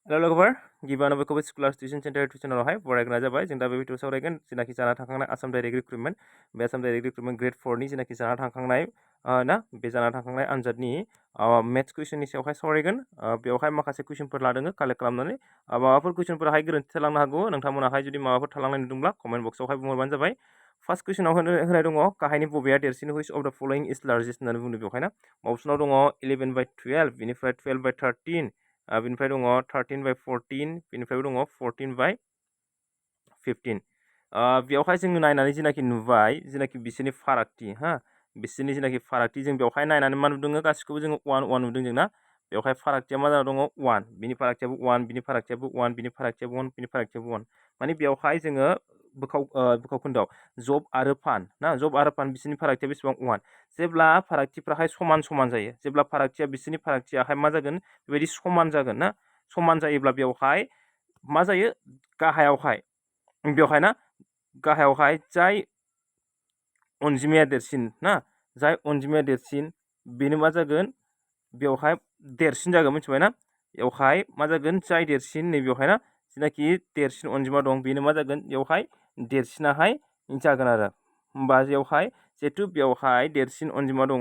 Hello logofer, गिबियावनो बयखौबो school tuition centre टिउसनावहाय बरायग्रोनाय जाबाय। जों दा बे भिडिअ'आव सावरायगोन जेनाखि जाना थांखांनाय आसाम डाइरेक्ट रिक्रुटमेन्ट, बे आसाम डाइरेक्ट रिक्रुटमेन्ट ग्रेड 4 नि जेनाखि जाना थांखांनाय बे जाना थांखांनाय आनजादनि मेथ्स कुइसननि सायावहाय सावरायगोन। बेवहाय माखासे कुइसनफोर लादों कालेक्ट खालामनानै। माबाफोर कुइसनफोराहाय गोरोन्थि थालांनो हागौ। नोंथांमोनाहाय जुदि माबाफोर थालांनाय नुदोंब्ला कमेन्ट बक्सआवहाय बुंहरबानो जाबाय। फार्स्ट कुइसनाव होनाय दङ गाहायनि बबेया देरसिन हुइच अफ द फलोइं इज लार्जेस्ट होननानै बुंदों बेवहायना। अप्सनाव दङ 11/12, बिनिफ्राय 12/13, बिनिफ्राय दङ 13/14, बिनिफ्रायबो दङ 14/15। बेवहाय जोङो नायनानै जेनाखि नुबाय जेनाखि बिसोरनि फारागथि बिसोरनि जेनाखि फारागथि जों बेवहाय नायनानै मा नुदों गासिखौबो जोङो 1 नुदों जोंना। बेवहाय फारागथिया मा जाना दङ 1, बिनि फारागथियाबो 1, बिनि फारागथियाबो 1, बिनि फारागथियाबो 1, बिनि फारागथियाबो 1। माने बेवहाय जोङो बोखावखोन्दोआव जब आरो फान जब आरो फान बिसोरनि फारागथिया बेसेबां 1। जेब्ला फारागथिफ्राहाय समान समान जायो, जेब्ला फारागथिया बिसोरनि फारागथियाहाय मा जागोन बेबायदि समान जागोन समान जायोब्ला बेवहाय मा जायो गाहायावहाय गाहायावहाय जाय अनजिमाया देरसिन जाय अनजिमाया देरसिन बेनो मा जागोन बेवहाय देरसिन जागोन मिथिबायना। बेवहाय मा जागोन जाय देरसिन नैबेवहाय जेनाखि देरसिन अनजिमा दं बेनो मा जागोन बेवहाय देरसिनाहाय जागोन आरो। होमबा बेवहाय जिहेथु बेवहाय देरसिन अनजिमा दङ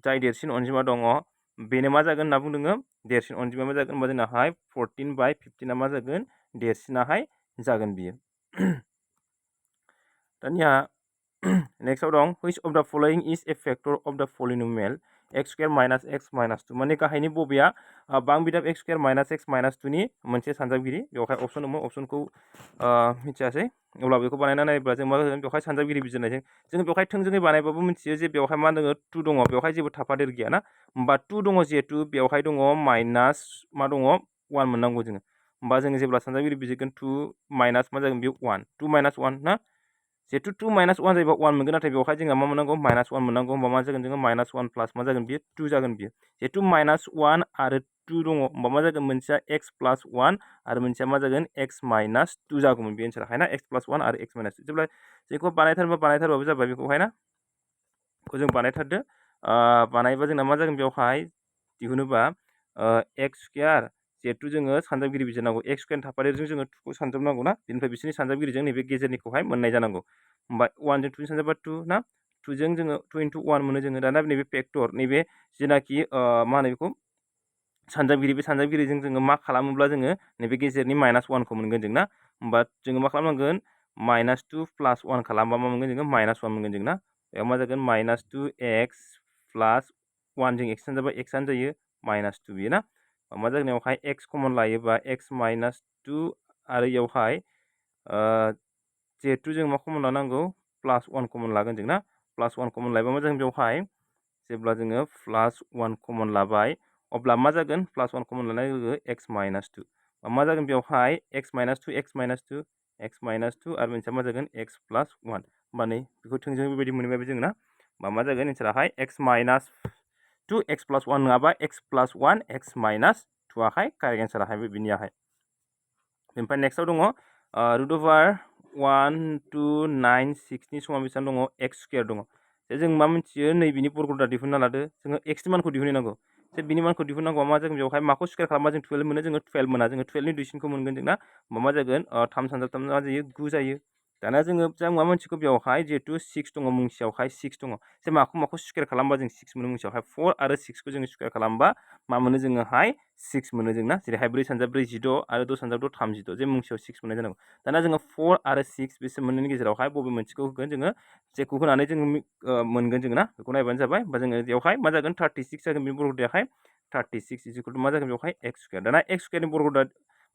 जाय देरसिन अनजिमा दङ बेनो मा जागोन होनना बुंदों देरसिन अनजिमा मा जागोन होनबा जोंनाहाय 14/15 मा जागोन देरसिनाहाय जागोन बियो। दानिया नेक्स्टआव दं which of the following is a factor of the polynomial x² minus x minus 2। माने गाहायनि बबेया बां बिदाब x² minus x minus 2 नि मोनसे सानजाबगिरि। बेवहाय अपसन दङ, अपसनखौ मिथियासै, अब्ला बेखौ बानायना नायोब्ला जों मा जागोन बेवहाय सानजाबगिरि बिजिरनायजों जों बेवहाय थोंजोङै बानायबाबो मिथियो जे बेवहाय मा दङ 2 दङ, बेवहाय जेबो थाफादेर गैया होमबा 2 दङ जिहेतु बेवहाय दङ माइनास मा दङ 1 मोननांगौ जोङो। होमबा जोङो जेब्ला सानजाबगिरि बिजिरगोन 2 माइनास मा जागोन बेयो 1, 2 माइनास 1 जिहेतु 2 माइनास 1 जायोबा 1 मोनगोन, नाथाय बेवहाय जोंहा मा मोननांगौ माइनास 1 मोननांगौ। होमबा मा जागोन जोङो माइनास 1 प्लास मा जागोन बियो 2 जागोन बियो। जिहेतु माइनास 1 आरो 2 दङ होमबा मा जागोन मोनसेया x प्लास 1 आरो मोनसेया मा जागोन x माइनास 2 जागौमोन बे एन्साराहाय x प्लास 1 आरो x माइनास 2। जेब्ला जेखौ बानायथारबाबो जाबाय बेखौहाय बेखौ जों बानायथारदो। बानायबा जोंना मा जागोन बेवहाय दिहुनोबा x², जिहेतु जोङो सानजाबगिरि बिजिरनांगौ x² थाफादेरजों जोङो 2 खौ सानजाबनांगौ बेनिफ्राय बिसोरनि सानजाबगिरिजों नैबे गेजेरनिखौहाय मोननाय जानांगौ। होमबा 1 जों 2 जों सानजाबा 2 2 जों जोङो 2 into 1 मोनो जोङो। दाना नैबे फेक्टर नैबे जेनाखि मा होनो बेखौ सानजाबगिरि, बे सानजाबगिरिजों जोङो मा खालामोब्ला जोङो नैबे गेजेरनि माइनास 1 खौ मोनगोन जों होमबा जोङो मा खालामनांगोन माइनास 2 प्लास 1 खालामबा मा मोनगोन जोङो माइनास 1 मोनगोन जों बेयाव मा जागोन माइनास 2x प्लास 1 जों x सानजाबा x आनो जायो माइनास 2 बियो मा जागोन बेवहाय x कमन लायोबा x माइनास 2 आरो बेयावहाय जिहेतु जों मा कमन लानांगौ प्लास 1 कमन लागोन जों प्लास 1 कमन लायोबा मा जागोन बेवहाय जेब्ला जोङो प्लास 1 कमन लाबाय अब्ला मा जागोन प्लास 1 कमन लानाय लोगो x माइनास 2 मा जागोन बेवहाय x minus 2 x minus 2 x minus 2 आरो मोनसेया मा जागोन x प्लास 1। होमबा नै बेखौ थोंजोङै बेबायदि मोनबाय जों मा जागोन एन्साराहाय x माइनास 2 x प्लास 1 नङाबा x प्लास 1 x माइनास 2 आहाय कारेक्ट एन्साराहाय बिनियाहाय। ओमफ्राय नेक्स्टआव दङ रुट अभार 1 2 9 6 नि समा बेसेबां दङ x² दङ। जों मा मिथियो नैबेनि बर्गदा दिहुनना लादो, जोङो x नि मानखौ दिहुननांगौ। बिनि मानखौ दिहुननांगौ मा जागोन बेवहाय माखौ स्कुवेर खालामबा जों 12 मोनो, जोङो 12 मोना, जोङो 12 नि दुइसिनखौ मोनगोन जों होमबा मा जागोन 3 सानजाब 3 मा जायो 9 जायो। दाना जों मा मोनथिगौ बेवहाय जिहेतु 6 दङ मुंसेयावहाय 6 दङ, जे माखौ स्कुवेर खालामबा जों 6 मोनो मुंसेयावहाय 4 आरो 6 खौ जोङो स्कुवेर खालामबा मा मोनो जोङोहाय 6 मोनो जेरैहाय 4 सानजाब 4 16 आरो 2 सानजाब 2 36, जे मुंसेयाव 6 मोननाय जानांगौ। दाना जोङो 4 आरो 6 बिसोर मोननैनि गेजेरावहाय बबे मोनसेखौ होगोन जोङो, जेखौ होनानै जोङो मोनगोन जों बेखौ नायबानो जाबाय। होमबा जोङो बेवहाय मा जागोन 36 जागोन बेनि बर्गदायाहाय 36 इज इकुवेल टु मा जागोन बेवहाय x²। दाना x² नि बर्गदा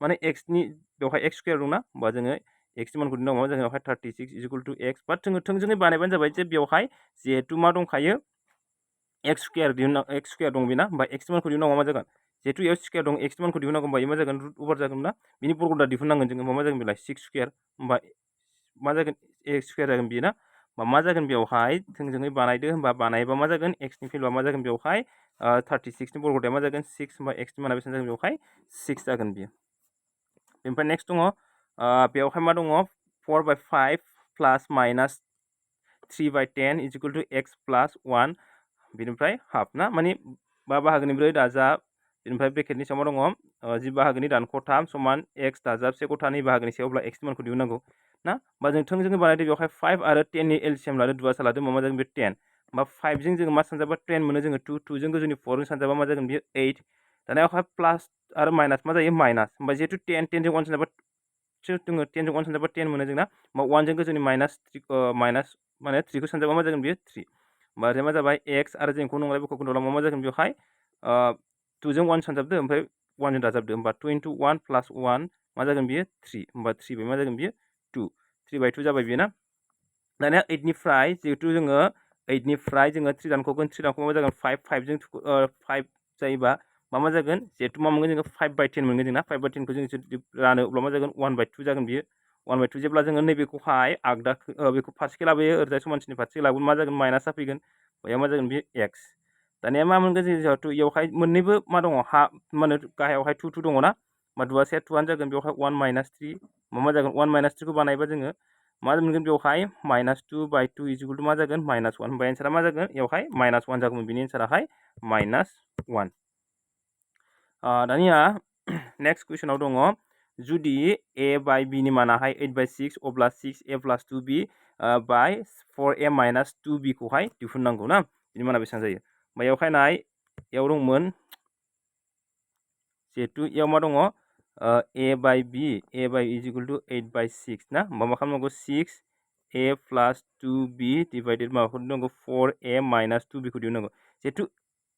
माने x नि बेवहाय x² दंना, होमबा जोङो x नि मानखौ दिहुननांगौ जोङो बेवहाय 36 इज इकुवेल टु x, बाट जोङो थोंजोङै बानायबानो जाबाय जे बेवहाय जिहेतु मा दंखायो x² दं बेना, होमबा x नि मानखौ दिहुननांगौ मा जागोन जिहेतु बेयाव स्कुवेर दं x नि मानखौ दिहुननांगौ होमबा मा जागोन रुट अभार जागोन बिनि बर्गदा दिहुननांगोन जोङो। होमबा मा जागोन बेलाय 6², होमबा मा जागोन x² जागोन बियो होमबा मा जागोन बेवहाय थोंजोङै बानायदो, होमबा बानायबा मा जागोन x नि भेलुआ मा जागोन बेवहाय 36 नि बर्गदाया मा जागोन 6, होमबा x नि माना बेसेबां जागोन बेवहाय 6 जागोन बियो। ओमफ्राय नेक्स्ट दङ बेवहाय मा दङ 4/5 प्लास माइनास 3/10 इज इकुवेल टु x प्लास 1 बिनिफ्राय हाफ माने 5 बाहागोनि 4 दाजाब बेनिफ्राय ब्रेकेटनि सायाव मा दङ जि बाहागोनि दानख'थाम समान x दाजाब से गथा 2 बाहागोनि सायाव अब्ला x नि मानखौ दिहुननांगौ ना होमबा जों थोंजोङै बानायदो बेवहाय 5 आरो 10 नि एलसिएम लादो दुवासा लादो मा जागोन बे 10 होमबा 5 जों जोङो मा सानजाबा 10 मोनो जोङो 2 जों गोजौनि 4 जों सानजाबा मा जागोन बेयो 8 दानियावहाय प्लास आरो माइनास मा जायो माइनास होमबा जिहेतु 10 जों 1 सानजाबा जोङो 10 जों 1 सानजाबा 10 मोनो जोंना होमबा 1 जों गोजौनि माइनास माइनास माने 3 खौ सानजाबा मा जागोन बेयो 3 होमबा ओरै मा जाबाय x आरो जों नंलाय बेखौ खन्थ्रलाव मा जागोन बेवहाय 2 जों 1 सानजाबदो ओमफ्राय 1 जों दाजाबदो होमबा 2 into 1 plus 1 मा जागोन बेयो 3 होमबा 3 बाय मा जागोन बेयो 2 3 by 2 जाबाय बेयो ना दानिया 8 निफ्राय जिहेतु जोङो 8 निफ्राय जोङो 3 दानख'गोन 3 दानख'बा मा जागोन 5 जों 5 जायोबा मा जागोन जिहेतु मा मोनगोन जोङो 5 by 10 मोनगोन जोंना 5 by 10 खौ जों जुदि रानो अब्ला मा जागोन 1 by 2 जागोन बेयो 1 by 2 जेब्ला जोङो नैबेखौहाय आगदा बेखौ फारसेखै लाबोयो ओरैजाय समानथिनि फारसेखै लाबोगोन मा जागोन माइनास जाफैगोन बेयाव मा जागोन बेयो x दानिया मा मोनगोन जों जिहेतु इयावहाय मोननैबो मा दङ हा मा होनो गाहायावहाय 2 2 दङ ना मा दुवासे 2 आनो जागोन बेवहाय 1 minus 3 मा जागोन 1 minus 3 खौ बानायबा जोङो मा मोनगोन बेवहाय -2 by 2 is equal to मा जागोन -1 होमबा एन्सारा मा जागोन बेवहाय -1 जागोन बिनि एन्साराहाय -1 दानिया नेक्स्ट कुइसनाव दङ जुदि a by b नि मानाहाय 8 by 6 अब्ला 6a plus 2b by 4a minus 2b खौहाय दिहुननांगौ ना बिनि माना बेसेबां जायो बेयावहाय नाय याव दंमोन जिहेतु याव मा दङ a by b is equal to 8 by 6 ना होमबा मा खालामनांगौ 6a plus 2b divided माबाखौ दिहुननांगौ 4a minus 2b खौ दिहुननांगौ जिहेतु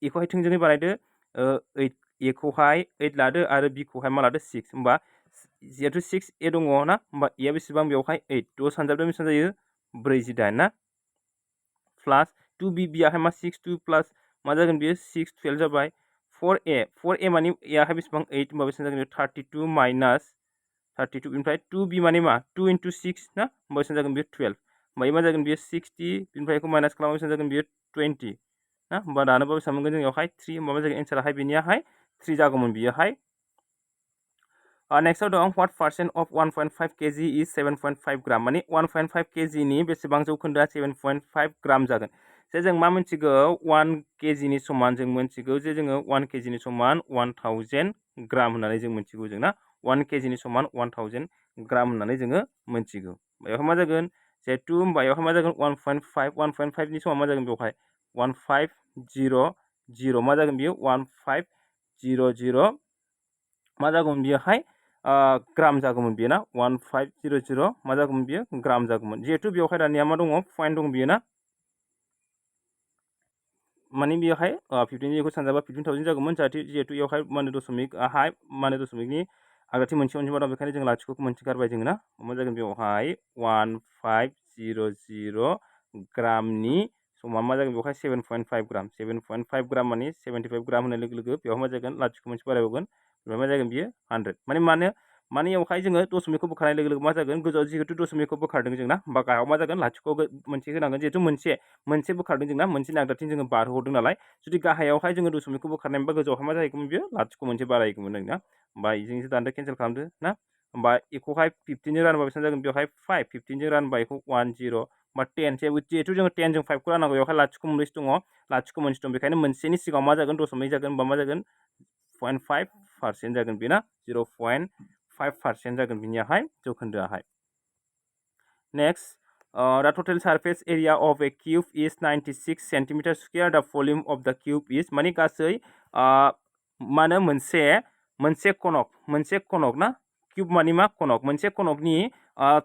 एखौहाय थोंजोङै बानायदो 8 a खौहाय 8 लादो आरो b खौहाय मा लादो 6 होमबा जिहेतु 6a दङ ना होमबा a आ बेसेबां बेवहाय 8 थ' सानजाबदों बेसेबां जायो 48 ना प्लास 2b b आहाय मा 6 2 प्लास मा जागोन बेयो 6 12 जाबाय 4a मानि a आहाय बेसेबां 8 होमबा बेसेबां जागोन 32 minus 32 बेनिफ्राय 2b माने मा 2 into 6 ना होमबा बेसेबां जागोन बेयो 12 होमबा मा जागोन बेयो 60 बेनिफ्राय बेखौ माइनास खालामबा बेसेबां जागोन बेयो 20 ना होमबा दानोबा बेसेबां मोनगोन जोंनियावहाय 3 होमबा मा जागोन एन्साराहाय बेनियाहाय 3 जागौमोन बियोहाय नेक्स्टआव दं what percent of 1.5 kg is 7.5 ग्राम माने 1.5 kg नि बेसेबां जौखोन्दोआ 7.5 ग्राम जागोन जे जों मा मिथिगौ 1 kg नि समान जों मिथिगौ जे जोङो 1 kg नि समान 1000 ग्राम होननानै जों मिथिगौ जोंना 1 kg नि समान 1000 ग्राम होननानै जोङो मिथिगौ बेयावहाय मा जागोन जिहेतु बेयावहाय मा जागोन 1.5 नि समान मा जागोन बेवहाय 1500 मा जागोन बियो 1500 मा जागौमोन बियोहाय ग्राम जागौमोन बियो ना 1500 मा जागौमोन बियो ग्राम जागौमोन जिहेतु बेवहाय दानिया मा दङ पइन्ट दं बियो ना माने बेवहाय 15 खौ सानजाबा 15000 जागौमोन जिहेतु बेवहाय माने दशमिक आहाय माने दशमिकनि आगदाथिं मोनसे अनजिमा दं बेखायनो जों लाथिख'खौ मोनसे गारबाय जोङो ना मा जागोन बेवहाय 1500 ग्रामनि समान मा जागोन बेवहाय 7.5 ग्राम 7.5 ग्राम माने 75 ग्राम होननाय लोगो लोगो बेवहाय मा जागोन लाथिख' मोनसे बारायबावगोन बेवहाय मा जागोन बियो 100 माने बेवहाय जोङो दशमिकखौ बोखारनाय लोगो लोगो मा जागोन गोजौआव जिहेतु दशमिकखौ बोखारदों जोंना होमबा गाहायाव मा जागोन लाथिख' मोनसे होनांगोन जिहेतु मोनसे बोखारदों जोंना मोनसेनि आगदाथिं जोङो बारहोहरदों नालाय जुदि गाहायावहाय जोङो दशमिकखौ बोखारनायबा गोजौआवहाय मा जाहैगौमोन बियो लाथिख' मोनसे बारायगौमोन ना होमबा इजोंसो दानदो केन्सेल खालामदो ना होमबा एखौहाय 15 जों रानोबा बेसेबां जागोन बेवहाय 5 15 जों रानोबा एखौ 10 होमबा 10 जिहेतु जोङो 10 जों 5 खौ राननांगौ बेवहाय लाथिख' मोनब्रैसो दङ लाथिख' मोनसे दं बेखायनो मोनसेनि सिगाङाव मा जागोन दशमिक जागोन होमबा मा जागोन 0.5% जागोन बेना 0.5% जागोन बिनियाहाय जौखोन्दोआहाय next the total surface area of a cube is 96 centimeter square the volume of the cube is माने गासै माने मोनसे कनक ना क्यूब माने मा कनक मोनसे कनकनि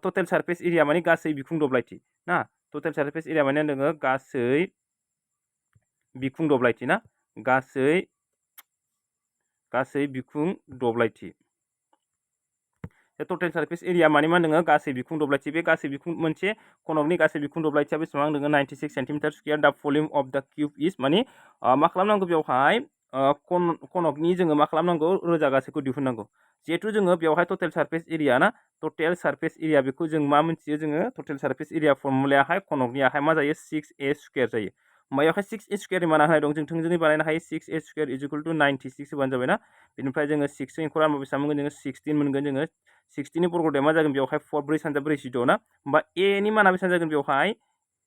टटेल सारफेस एरिया माने गासै बिखुं दब्लायथि ना टटेल सारफेस एरिया माने नोङो गासै बिखुं दब्लायथि ना गासै बिखुं दब्लायथि टटेल सारफेस एरिया माने मा नोङो गासै बिखुं दब्लायथि बे गासै बिखुं मोनसे कनकनि गासै बिखुं दब्लायथिया बेसेबां नोङो 96 सेन्टिमिटार स्क्वायर दा भलिउम अफ दा क्यूब इज माने मा खालामनांगौ बेवहाय कनकनि जोङो मा खालामनांगौ रोजा गासैखौ दिहुननांगौ जिहेतु जोङो बेवहाय टटेल सारफेस एरिया ना टटेल सारफेस एरिया बेखौ जों मा मिथियो जोङो टटेल सारफेस एरिया फर्मुलायाहाय कनकनियाहाय मा जायो 6a स्क्वायर जायो बेवहाय 6a स्क्वायर माना होनाय दं जों थोंजोङै बानायनो हायो 6a स्क्वायर इज इक्वल टु 96 होबानो जाबाय ना बेनिफ्राय जोङो 6 जों एखौ रानबा बेसेबां मोनगोन जोङो 16 मोनगोन जोङो 16 नि बर्ग'देया मा जागोन बेवहाय 4 4 सानजा 4 6 ना होमबा a नि माना बेसेबां जागोन बेवहाय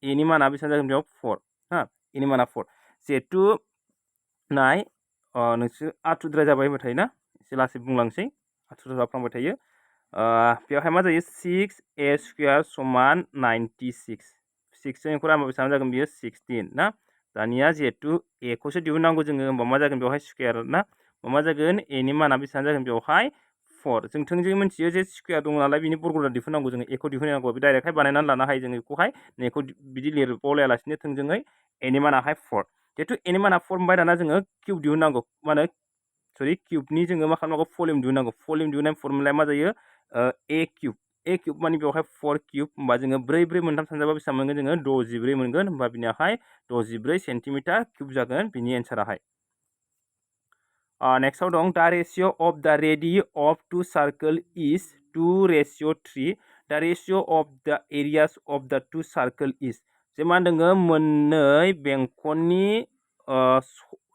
a नि माना बेसेबां जागोन बेयाव 4 हा a नि माना 4 जिहेतु नाय नोंसोर आथुद्राय जाबाय होबाय थायोना एसे लासै बुंलांसै आथुद्राय जाफ्लांबाय थायो बेवहाय मा जायो 6a स्क्वायर समान 96 6 जों रानबा बेसेबां जागोन बियो 16 ना दानिया जिहेतु a खौसो दिहुननांगौ जोङो होमबा मा जागोन बेवहाय स्क्वायर ना मा जागोन a नि माना बेसेबां जागोन बेवहाय 4 जों थोंजोङै मिथियो जे स्क्वायर दङ नालाय बिनि बर्गखौ दिहुननांगौ जोङो a खौ दिहुननांगौ बे डाइरेक्टहाय बानायनानै लानो हायो जोङो बेखौहाय नेखौ बिदि लिरबावलायालासिनो थोंजोङै a नि मानाहाय 4 जिहेतु a नि माना 4 मोनबाय दाना जोङो किउब दिहुननांगौ मा होनो सरि किउबनि जोङो मा खालामनांगौ भलिउम दिहुननांगौ भलिउम दिहुननाय फर्मुलाया मा जायो a किउब माने बेवहाय 4 किउब होमबा जोङो 4 4 मोनथाम सानजाबा बेसेबां मोनगोन जोङो 63 मोनगोन होमबा बिनियाहाय 63 सेन्टिमिटार किउब जागोन बिनि एन्साराहाय नेक्स्टआव दं the ratio' of the radii of two circle is 2:3 the ratio' of the areas of the two circle is जे मा होनदों मोननै बेंखननि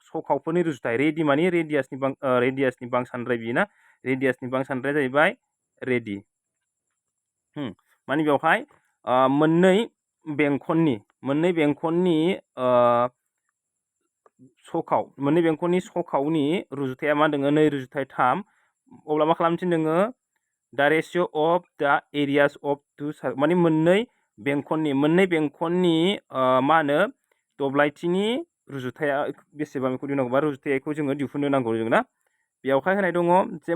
सखावफोरनि रुजुथाय रेडि मानि रेडियासनि बांसानद्राय बियो ना रेडियासनि बांसानद्राया जाहैबाय रेडि माने बेवहाय मोननै बेंखननि सखावनि रुजुथाया मा होनदों 2:3 अब्ला मा खालामनो थिनदों the ratio' of the areas of two माने मोननै बेंखननि मा होनो दब्लायथिनि रुजुथाया बेसेबां बेखौ दिहुननांगौ बा रुजुथायखौ जोङो दिहुननो नांगौ जों ना बेयावहाय होनाय दङ जे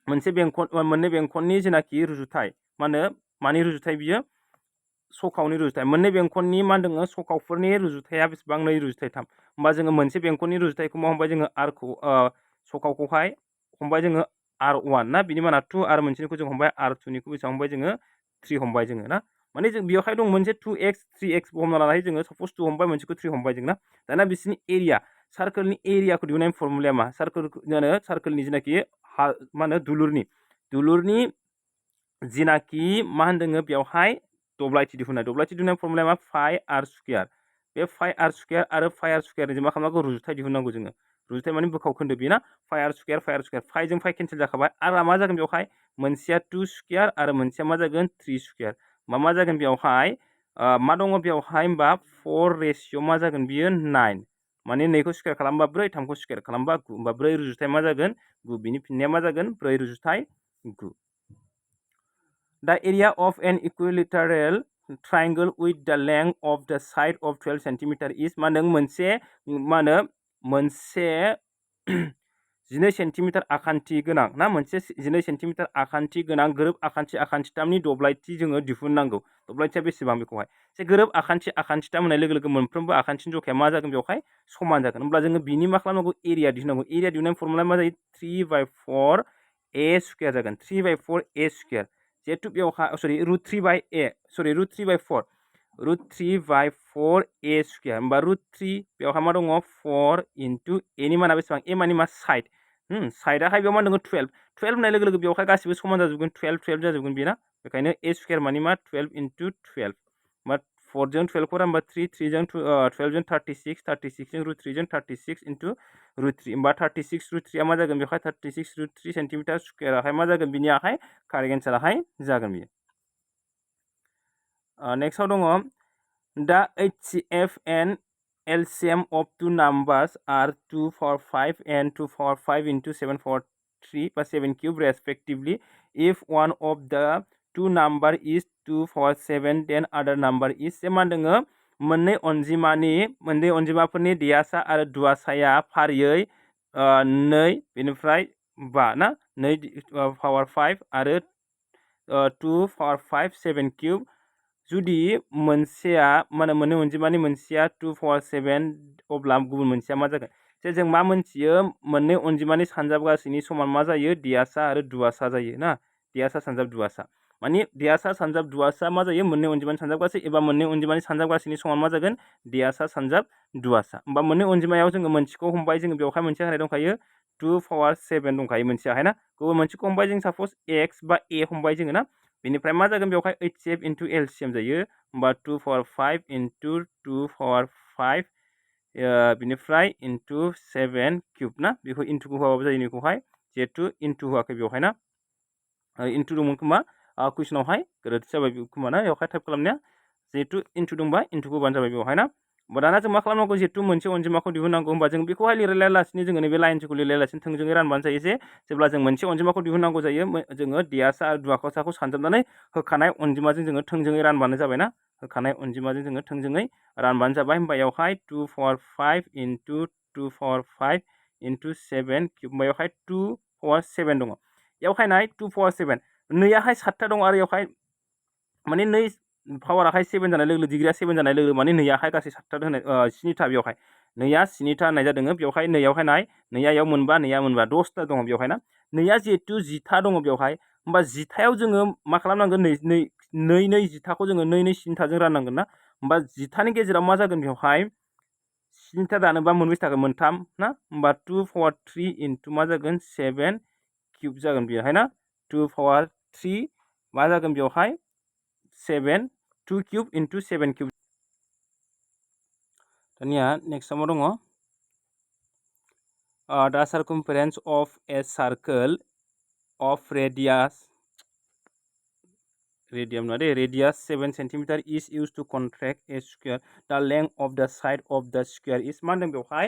मोननै बेंखननि जेनाखि रुजुथाय मा होनो मानि रुजुथाय बियो सखावनि रुजुथाय मोननै बेंखननि मा होनदों सखावफोरनि रुजुथाया बेसेबां 2:3 होमबा जोङो मोनसे बेंखननि रुजुथायखौ मा हमबाय जोङो सखावखौहाय हमबाय जोङो R1 ना बिनि माना 2 आरो मोनसेनिखौ जों हमबाय R2 निखौ बेसेबां हमबाय जोङो 3 हमबाय जोङो ना माने जों बेयावहाय दं मोनसे 2x 3x हमना लानो हायो जोङो सपोज 2 हमबाय मोनसेखौ 3 हमबाय जों ना दाना बिसिनि एरिया सार्कोलनि एरियाखौ दिहुननायनि फर्मुलाया मा सार्कोलनि जेनाखि मा होनो दुलुरनि जेनाखि मा होनदों बेवहाय दब्लायथि दिहुननाय फर्मुलाया मा पाइ आर स्क्वायर बे पाइ आर स्क्वायर आरो पाइ आर स्क्वायर जों मा खालामनांगौ रुजुथाय दिहुननांगौ जोङो रुजुथाय माने बोखाव खोन्दो बेना पाइ आर स्क्वायर पाइजों पाइ केन्सेल जाखाबाय आरो मा जागोन बेवहाय मोनसेया 2 स्क्वायर आरो मोनसेया मा जागोन 3 स्क्वायर मा जागोन बेवहाय मा दङ बेवहाय होमबा 4 रेशिय' मा जागोन बियो 9 माने 2 खौ स्क्वायर खालामबा 4 3 खौ स्क्वायर खालामबा 9 होमबा 4 रुजुथाय मा जागोन 9 बिनि फिननाया मा जागोन 4 रुजुथाय 9 The area of an equilateral triangle with the length of the side of 12 cm is मा होनदों मोनसे 12 सेन्टिमिटार आखान्थि गोनां ना मोनसे 12 सेन्टिमिटार आखान्थि गोनां गोरोब आखान्थिथामनि दब्लायथि जोङो दिहुननांगौ दब्लायथिया बेसेबां बेखौहाय जे गोरोब आखान्थिथाम होननाय लोगो लोगो मोनफ्रोमबो आखान्थिनि जखाया मा जागोन बेवहाय समान जागोन होमब्ला जोङो बिनि मा खालामनांगौ एरिया दिहुननाय फर्मुलाया मा जायो 3/4 a स्क्वायर जागोन 3/4 a स्क्वायर जिहेतु बेवहाय √3/4 a स्क्वायर होमबा √3 बेवहाय मा दङ 4 into a नि माना बेसेबां a मानि मा साइड साइडआहाय बेयाव मा दङ 12 होननाय लोगो लोगो बेवहाय गासिबो समान जाजोबगोन 12 जाजोबगोन बेना बेखायनो a स्क्वायर मानि मा 12 into 12 मा 4 जों 12 खौ रानबा 3 जों 12 जों 36 जों √3 जों 36 into √3 होमबा 36 √3 मा जागोन बेवहाय 36 √3 सेन्टिमिटार स्क्वायराहाय मा जागोन बिनियाहाय कारेक्ट एन्साराहाय जागोन बियो नेक्स्टआव दङ दा HCF and LCM of two numbers are 2/5 and 2/5 into 7/3 by 7 cube respectively. If one of the two number is 2/7 then other number is मा होनदों मोननै अनजिमाफोरनि दियासा आरो दुआसाया फारियै 2 बेनिफ्राय 5 ना 2^5 आरो 2/5 7 cube जुदि मोनसेया मोननै अनजिमानि मोनसेया 2/7 अब्ला गुबुन मोनसेया मा जागोन जे जों मा मोनथियो मोननै अनजिमानि सानजाब गासैनि समान मा जायो दियासा आरो दुआसा जायो ना दियासा सानजाब दुआसा माने दियासा सानजाब दुआसा मा जायो मोननै अनजिमानि सानजाब गासै एबा मोननै अनजिमानि सानजाब गासैनि समान मा जागोन दियासा सानजाब दुआसा होमबा मोननै अनजिमायाव जोङो मोनसेखौ हमबाय जोङो बेवहाय मोनसे होनाय दंखायो 2/7 दंखायो मोनसेयाहाय ना गुबुन मोनसेखौ हमबाय जों साप'ज x बा a हमबाय जोङो ना बेनिफ्राय मा जागोन बेवहाय HCF into LCM जायो होमबा 2/5 into 2/5 बिनिफ्राय into 7 क्यूब ना बेखौ इनटु होआबाबो जायो बेखौहाय जिहेतु इनटु होआखै बेवहाय ना इनटु दंमोन खोमा कुइसनावहाय गोरोन्थि जाबाय खोमा ना बेवहाय टाइप खालामनाया जिहेतु इनटु दंबा इनटु होबानो जाबाय बेवहाय ना दाना जों मा खालामनांगौ जिहेतु मोनसे अनजिमाखौ दिहुननांगौ होमबा जों बेखौहाय लिरलायालासिनो जोङो नैबे लाइनखौ लिरलायालासिनो थोंजोङै रानबानो जायो जे जेब्ला जों मोनसे अनजिमाखौ दिहुननांगौ जायो जोङो देयासा आरो दुआखसाखौ सानजाबनानै होखानाय अनजिमाजों जोङो थोंजोङै रानबानो जाबाय ना होखानाय अनजिमाजों जोङो थोंजोङै रानबानो जाबाय होमबा बेयावहाय 2 power 5 into 2 power 5 into 7 cube बेयावहाय 2 पावर 7 दङ बेयावहाय नाय 2 पावर 7 नैयाहाय 7था दङ आरो बेयावहाय माने 2 पावाराहाय 7 जानाय लोगो डिग्रिया 7 जानाय लोगो माने नैयाहाय गासै 7था होनाय 7था बेयावहाय नैया 7था होननाय जादों बेयावहाय नैयावहाय नाय नैया मोनबा नैया मोनबा 10था दङ बेयावहाय ना नैया जिहेतु 10था दङ बेयावहाय होमबा 10थायाव जोङो मा खालामनांगोन नै जिथाखौ जोङो नै स्निथाजों राननांगोन ना होमबा 10थानि गेजेराव मा जागोन बेयावहाय स्निथा दानोबा मोनबेसे थागोन मोनथाम ना होमबा 2 पावर 3 into मा जागोन 7 क्यूब जागोन बेयावहाय ना 2 पावर 3 मा जागोन बेयावहाय 7 2 क्यूब into 7 क्यूब दानिया नेक्स्टआव मा दङ the circumference of a circle of radius 7 cm is used to contract a square the length of the side of the square is मा होनदों बेवहाय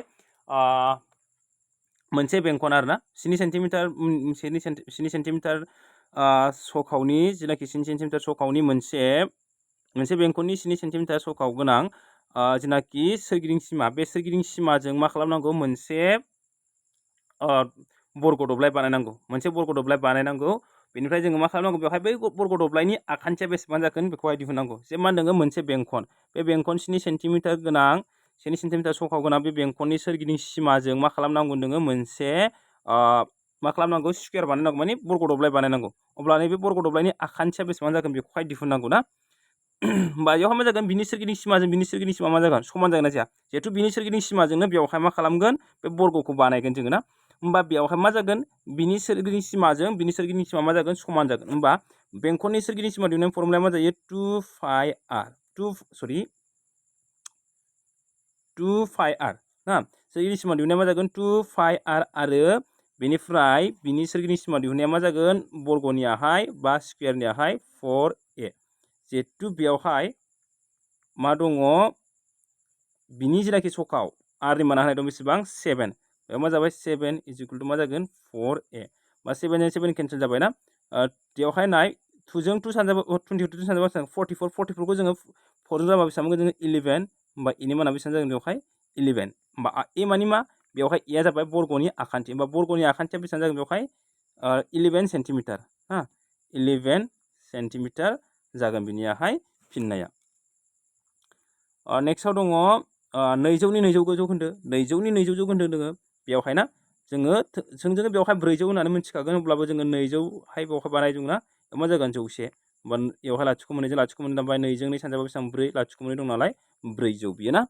मोनसे बेंखन आरोना 7 सेन्टिमिटार सखावनि जेनाखि 7 सेन्टिमिटार सखावनि मोनसे बेंखननि 7 सेन्टिमिटार सखाव गोनां जेनाखि सोरगिदिं सिमा बे सोरगिदिं सिमाजों मा खालामनांगौ मोनसे बर्ग दब्लाय बानायनांगौ बेनिफ्राय जोङो मा खालामनांगौ बेवहाय बै बर्ग दब्लायनि आखान्थिया बेसेबां जागोन बेखौहाय दिहुननांगौ जे मा होनदों मोनसे बेंखन बे बेंखन 7 सेन्टिमिटार गोनां 7 सेन्टिमिटार सखाव गोनां बे बेंखननि सोरगिदिं सिमाजों मा खालामनांगौ नोङो मोनसे मा खालामनांगौ स्कुवेर बानायनांगौ माने बर्ग दब्लाय बानायनांगौ अब्ला नैबे बर्ग दब्लायनि आखान्थिया बेसेबां जागोन बेखौहाय दिहुननांगौ ना होमबा बेयावहाय मा जागोन बिनि सोरगिदिं सिमा मा जागोन समान जागोन ना जाया जिहेतु बिनि सोरगिदिं सिमाजोंनो बेयावहाय मा खालामगोन बे बर्गखौ बानायगोन जोङो ना होमबा बेयावहाय मा जागोन बिनि सोरगिदिं सिमा मा जागोन समान जागोन होमबा बेंखननि सोरगिदिं सिमा दिहुननाय फर्मुलाया मा जायो 2 पाइ आर ना सोरगिदिं सिमा दिहुननाया मा जागोन 2 पाइ आर आरो बेनिफ्राय बिनि सोरगिदिं सिमा दिहुननाया मा जागोन बर्गनियाहाय बा स्कुवेरनियाहाय 4a जिहेतु बेयावहाय मा दङ बिनि जेनाखि सखाव आरनि माना होनाय दं बेसेबां 7 बेयाव मा जाबाय 7 इज इकुवेल टु मा जागोन 4a बा 7 जों 7 केन्सेल जाबाय ना बेयावहाय नाय 2 जों 2 सानजाबा 22 जों सानजाबा 44 खौ जोङो 4 जों जाबा बेसेबां मोनगोन जोङो 11 होमबा इनि माना बेसेबां जागोन बेवहाय 11 होमबा ए मानि मा बेवहाय एया जाबाय बर्गनि आखान्थि होमबा बर्गनि आखान्थिया बेसेबां जागोन बेवहाय 11 सेन्टिमिटार हा 11 सेन्टिमिटार जागोन बिनियाहाय फिननाया नेक्स्टआव दङ 200 नि 200 जौखोन्दो 200 नि 200 जौखोन्दो दोङो बेवहाय ना जोङो बेवहाय 400 होननानै मिथिखागोन अब्लाबो जोङो 200हाय बेवहाय बानायदों ना मा जागोन 100 होमबा बेवहाय लाथिख' मोननै जों लाथिख' मोननै दानबाय 2 जों 2 सानजाबा बेसेबां 4 लाथिख' मोननै दं नालाय 400 बियो ना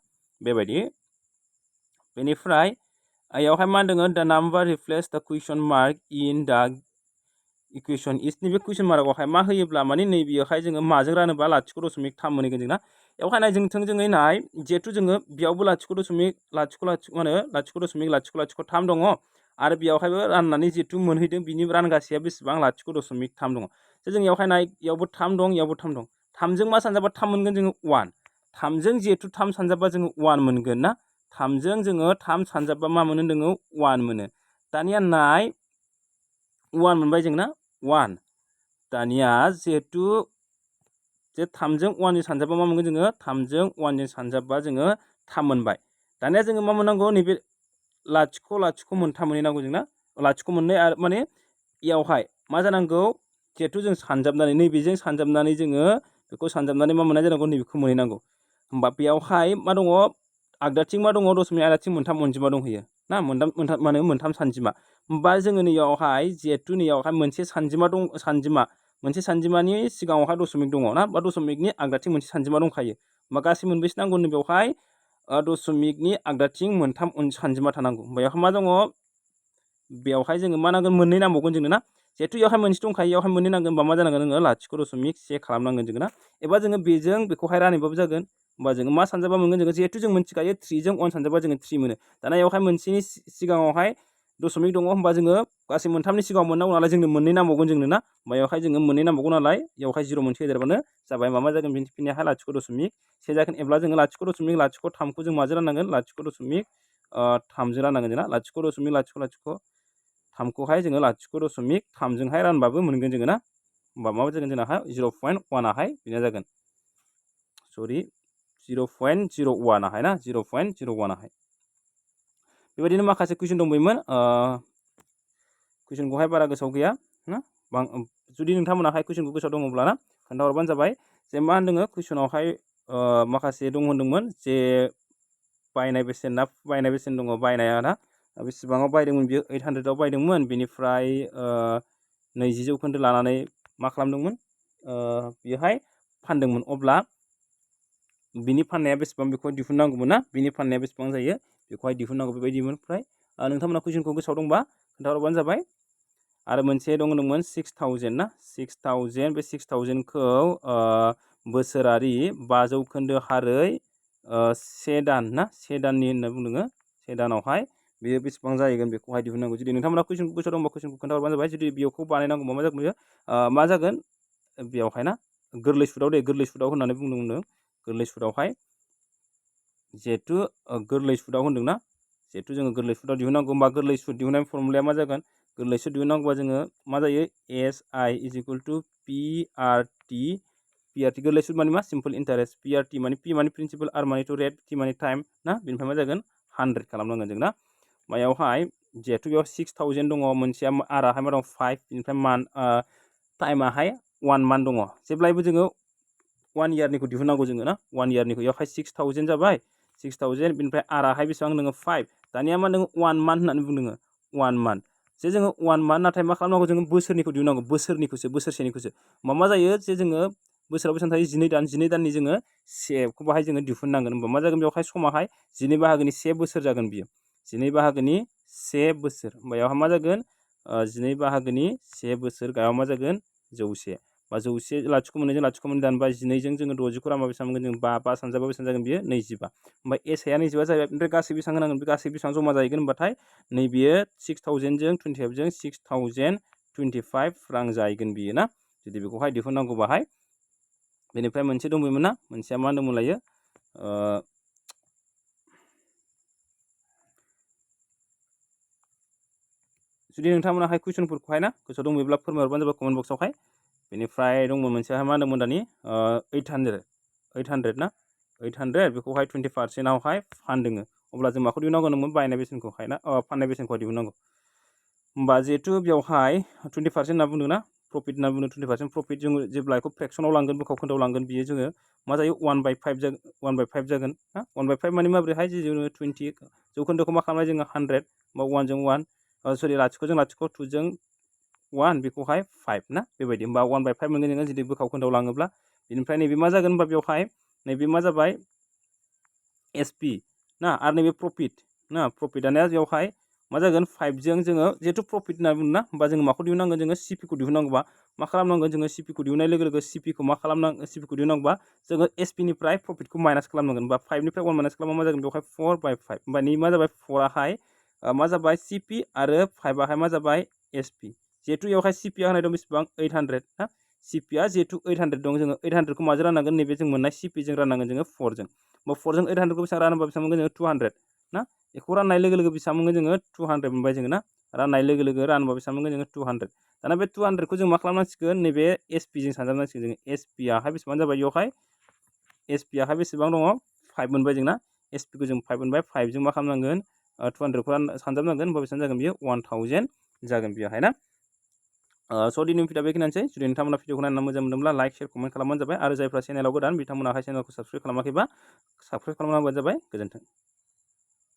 बेबायदि बेनिफ्राय बेयावहाय मा होनदों द नाम्बार रिप्लेस द कुइसन मार्क इन द इकुवेशन इस नैबे कुइसन मार्कआवहाय मा होयोब्ला माने नैबेयावहाय जोङो माजों रानोबा 0.3 मोनहैगोन जोंना बेवहाय नाय जों थोंजोङै नाय जिहेतु जोङो बेयावबो 0.3 दङ आरो बेयावहायबो राननानै जिहेतु मोनहैदों बिनि रानगासेया बेसेबां 0.3 दङ जों बेयावहाय नाय बेयावबो 3 दं बेयावबो 3 दं 3 जों मा सानजाबा 3 मोनगोन जोङो 1 3 जों जिहेतु 3 सानजाबा जोङो 1 मोनगोन ना 3 जों जोङो 3 सानजाबा मा मोनो जोङो 1 मोनो दानिया नाय 1 मोनबाय जों ना 1 दानिया जिहेतु जे 3 जों 1 जों सानजाबा मा मोनगोन जोङो 3 जों 1 जों सानजाबा जोङो 3 मोनबाय दानिया जोङो मा मोननांगौ नैबे लाथिख' मोनथाम मोनहैनांगौ जोंना लाथिख' मोननै आरो माने इयावहाय मा जानांगौ जिहेतु जों सानजाबनानै नैबेजों सानजाबनानै जोङो बेखौ सानजाबनानै मा मोननाय जानांगौ नैबेखौ मोनहैनांगौ होमबा बेयावहाय मा दङ आगदाथिं मा दङ दशमिक आगदाथिं मोनथाम अनजिमा दंहैयो ना मोनथाम सानजिमा होमबा जोङो नैयावहाय जिहेतु नैयावहाय मोनसे सानजिमा दं मोनसे सानजिमानि सिगाङावहाय दशमिक दङ ना बा दशमिकनि आगदाथिं मोनसे सानजिमा दंखायो होमबा गासै मोनबेसे नांगौ बेवहाय दशमिकनि आगदाथिं मोनथाम सानजिमा थानांगौ बेयावहाय मा दङ बेवहाय जोङो मा नांगोन मोननै नांबावगोन जोंनो ना जिहेतु इयावहाय मोनसे दंखायो इयावहाय मोननै नांगोन होमबा मा जानांगोन जोङो 0.1 खालामनांगोन जोङो ना एबा जोङो बेजों बेखौहाय रानैबाबो जागोन होमबा जोङो मा सानजाबा मोनगोन जोङो जिहेतु जों मिथिखायो 3 जों 1 सानजाबा जोङो 3 मोनो दाना इयावहाय मोनसेनि सिगाङावहाय दशमिक दङ होमबा जोङो गासै मोनथामनि सिगाङाव मोननांगौ नालाय जोंनो मोननै नांबावगोन जोंनो ना बेयावहाय जोङो मोननै नांबावगौ नालाय बेयावहाय 0 मोनसे होदेरबानो जाबाय मा जागोन बिनि फिननायाहाय 0.1 जागोन एब्ला जोङो 0.03 खौ जों माजों राननांगोन 0.3 जों राननांगोन जोंना 0.003 खौहाय जोङो 0.3 जोंहाय रानबाबो मोनगोन जोङो ना होमबा मा जागोन जोंनाहाय 0.1 आहाय बेनो जागोन सरि 0.01 आहाय ना 0.01 आहाय बेबायदिनो माखासे कुइसन दंबायमोन कुइसनखौहाय बारा गोसोआव गैया ना जुदि नोंथांमोनाहाय कुइसनखौ गोसोआव दङब्ला ना खोन्थाहरबानो जाबाय जे मा होनदों कुइसनावहाय माखासे होनदोंमोन जे बायनाय बेसेन ना बायनाय बेसेन दङ बायनाया ना बेसेबाङाव बायदोंमोन बियो 800 आव बायदोंमोन बेनिफ्राय 20 जौखोन्दो लानानै मा खालामदोंमोन बियोहाय फानदोंमोन अब्ला बिनि फाननाया बेसेबां बेखौ दिहुननांगौमोन ना बिनि फाननाया बेसेबां जायो बेखौहाय दिहुननांगौ बेबायदिमोन ओमफ्राय नोंथांमोना कुइसनखौ गोसोआव दंबा खोन्थाहरबानो जाबाय आरो मोनसे दंमोन 6000 ना 6000 बे 6000 खौ बोसोरारि 5 जौखोन्दो हारै 1 दान ना 1 दाननि होनना बुंदों 1 दानावहाय बेयो बेसेबां जाहैगोन बेखौहाय दिहुननांगौ जुदि नोंथांमोना कुइसनखौ गोसोआव दंबा कुइसनखौ खोन्थाहरबानो जाबाय जुदि बेखौ बानायनांगौबा मा जागोन बेयावहाय ना गोरलै सुदाव होननानै बुंदों गोरलै सुदावहाय जिहेथु गोरलै सुदाव होनदोंना जिहेथु जोङो गोरलै सुदाव दिहुननांगौ होमबा गोरलै सुद दिहुननायनि फर्मुलाया मा जागोन गोरलै सुद दिहुननांगौबा जोङो मा जायो SI = PRT गोरलै सुद माने मा सिम्पल इन्टारेस्ट PRT माने P माने प्रिन्सिपाल R माने रेट T माने टाइम ना बेनिफ्राय मा जागोन 100 खालामनांगोन जों ना मायावहाय जिहेथु बेयाव 6000 दङ मोनसेया आराहाय मा दं 5 बेनिफ्राय टाइमाहाय 1 मान्थ दङ जेब्लायबो जोङो 1 इयारनिखौ दिहुननांगौ जोङो ना 1 इयारनिखौ बेयावहाय 6000 जाबाय 6000 बेनिफ्राय आराहाय बेसेबां नोङो 5 दानिया मा नोङो 1 मान्थ होननानै बुंदों 1 मान्थ जे जोङो 1 मान्थ नाथाय मा खालामनांगौ जोङो बोसोरनिखौ दिहुननांगो बोसोरसेनिखौसो मा जायो जे जोङो बोसोराव बेसेबां थायो 12 दाननि जोङो सेखौ बाहाय जोङो दिहुननांगोन होमबा मा जागोन बेवहाय समाहाय 12 बाहागोनि 1 बोसोर जागोन बियो 12 बाहागोनि 1 बोसोर होमबा बेयावहाय मा जागोन 12 बाहागोनि 1 बोसोर गायाव मा जागोन 100 बा 100 लाथिख' मोननैजों लाथिख' मोननै दानबाय 12 जों जोङो 60 खौ रानबा बेसेबां मोनगोन जों 5 सानजाबा बेसेबां जागोन बियो 25 ओमफ्राय एसआइआ 25 जाहैबाय ओमफ्राय गासै बेसेबां होनांगोन बे गासै बेसेबां जमा जाहैगोन होनबाथाय नैबेयो 6000 जों 25 जों 6025 रां जाहैगोन बियो ना जुदि बेखौहाय दिहुननांगौबाहाय बेनिफ्राय मोनसे दंबायमोन ना मोनसेया मा होनदोंमोनलायो जुदि नोंथांमोनाहाय कुइसनफोरखौहाय ना गोसोआव दंब्ला फोरमायहरबानो जाबाय कमेन्ट बक्सआवहाय बेनिफ्राय दंमोन मोनसेया मा होनदोंमोन दानि 800 ना 800 बेखौहाय 20% आवहाय फानदोङो अब्ला जों माखौ दिहुननांगौ होनदोंमोन बायनाय बेसेनखौहाय ना फाननाय बेसेनखौहाय दिहुननांगौ होमबा जिहेथु बेवहाय 20% होनना बुंदों ना प्रफिट होनना बुंदों 20% प्रफिट जों जेब्ला बेखौ फ्रेक्सनाव लांगोन बोखाव खोन्दोआव लांगोन बियो जोङो मा जायो 1/5 जागोन ना 1/5 माने माबोरैहाय जे जोङो 20 जौखोन्दोखौ मा खालामनाय जोङो 100 बा 1 जों 1 सरि लाथिख' जों लाथिख' 2 जों 1 बेखौहाय 5 ना बेबायदि होमबा 1/5 मोनगोन जोङो जुदि बोखाव खोन्दोआव लाङोब्ला बेनिफ्राय नैबे मा जागोन होमबा बेवहाय नैबे मा जाबाय SP ना आरो नैबे प्रफिट ना प्रफिट दानिया बेवहाय मा जागोन 5 जों जोङो जिहेथु प्रफिट होनना बुङो ना होमबा जोङो माखौ दिहुननांगोन जोङो CP खौ दिहुननांगौबा मा खालामनांगोन जोङो CP खौ दिहुननाय लोगो लोगो CP खौ मा खालामनांगोन CP खौ दिहुननांगौबा जोङो SP निफ्राय प्रफिटखौ माइनास खालामनांगोन बा 5 निफ्राय 1 माइनास खालामबा मा जागोन बेवहाय 4/5 होमबा नै मा जाबाय 4 आहाय मा जाबाय CP आरो 5 आहाय मा जाबाय SP जिहेथु बेवहाय CP आ होनाय दं बेसेबां 800 ना CP आ जिहेथु 800 दं जोङो 800 खौ माजों राननांगोन नैबे जों मोननाय CP जों राननांगोन जोङो 4 जों होमबा 4 जों 800 खौ बेसेबां रानोबा बेसेबां मोनगोन जोङो 200 ना बेखौ राननाय लोगो लोगो बेसेबां मोनगोन जोङो 200 मोनबाय जोङो ना राननाय लोगो लोगो रानोबा बेसेबां मोनगोन जोङो 200 दाना बे 200 खौ जों मा खालामनांसिगोन नैबे SP जों सानजाबनांसिगोन जोङो SP आहाय बेसेबां जाबाय बेवहाय SP आहाय बेसेबां दङ 5 मोनबाय जोंना SP खौ जों 5 मोनबाय 5 जों मा खालामनांगोन 200 खौ सानजाबनांगोन होमबा बेसेबां जागोन बियो 1000 जागोन बेयावहाय ना स' दिनैनि भिडिअआ बेखिनियानोसै जुदि नोंथांमोना भिडिअखौ नायनानै मोजां मोनदोंब्ला लाइक शेयार कमेन्ट खालामबानो जाबाय आरो जायफ्रा चेनेलाव गोदान बिथांमोनाहाय चेनेलखौ साबस्क्राइब खालामाखैबा साबस्क्राइब खालामना होबानो जाबाय गोजोन्थों।